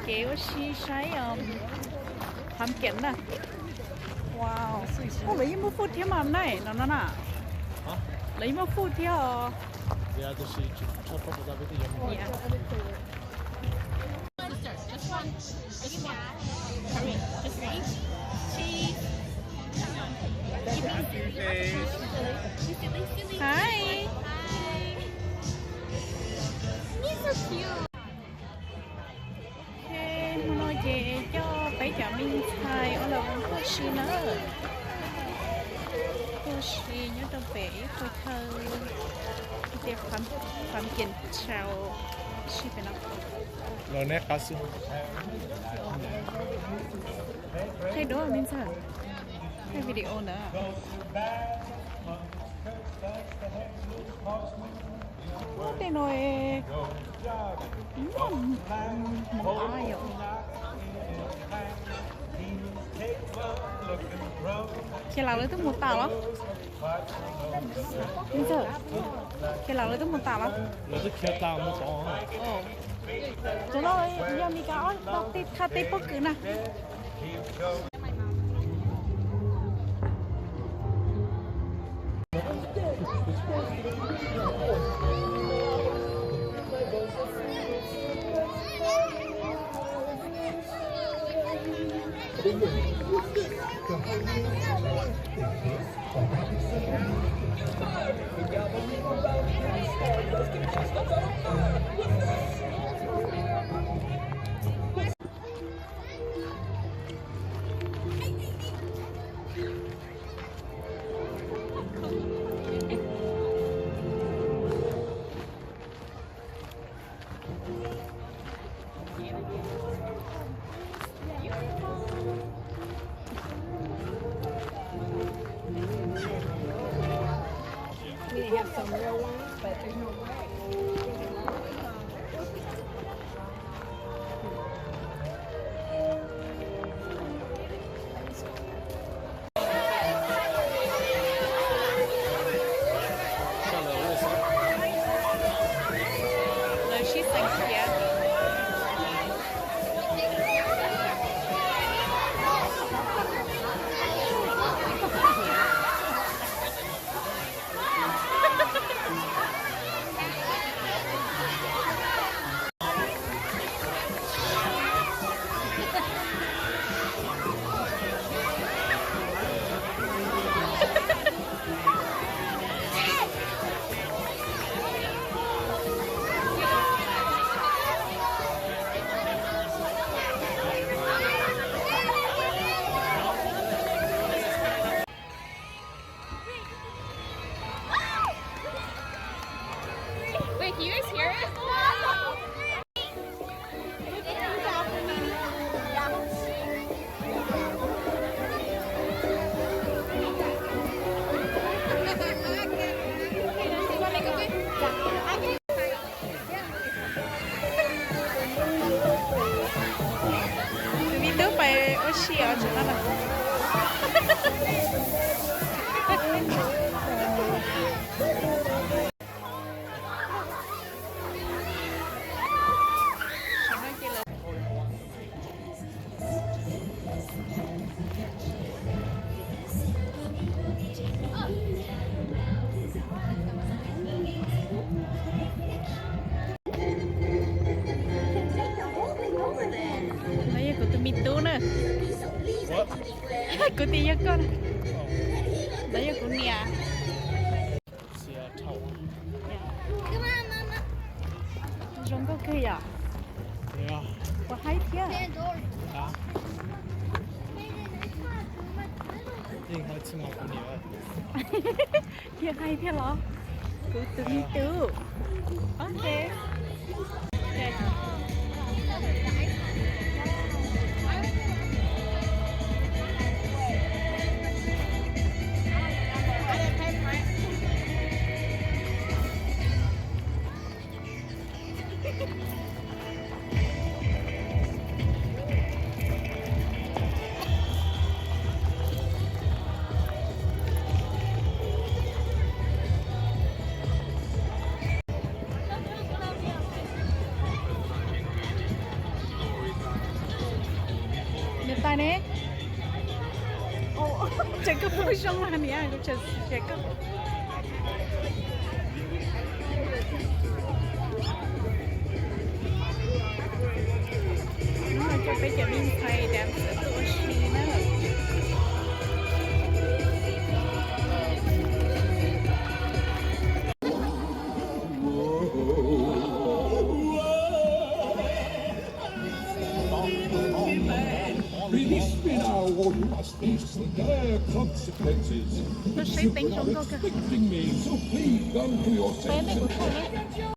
Ces ua si saib pumpkin na. Wow, lawv yeej muaj food thiab mas na, no no na. Lawv yeej muaj food thiab os. Hi. Ok, hmo no ces coj peb cov me ntxhais ua lawv tuaj si na. Tuaj si nyob rau pem ib qho chaw tias Pumpkin Show si pem no. Los neb qab xwb. Thaij duab me ntxhais, thaij video ntawd. Tej no yog Khiav Lam lawv twb mus tas los? Khiav Lam lawv twb mus tas los? Lawv twb khiav tas mus tod. Cov no yog Mes Kas ob tog tej thaj teb pob kws na. We have some real ones, but there's no way. Lawv sib xeem khiav. Wait, can you guys hear it? Tus me tub pais ua si os tseem no na. No yog kuv tus me tub na. Kuv tias yog koj na. No yog kuv niam. Zoo nkauj kawg yom. Puas haib thiab? Yeej haib tsis mas kuv niam. Yeej haib thiab los? Kuv tus me tub. Ok. Zoo mas niam, kuv tseem xav koj. Hnub no coj peb cov me ntxhais dav ntxwv tuaj ua si na. Please be now, or you must face the dire consequences. If you were not expecting me, so please come to your senses.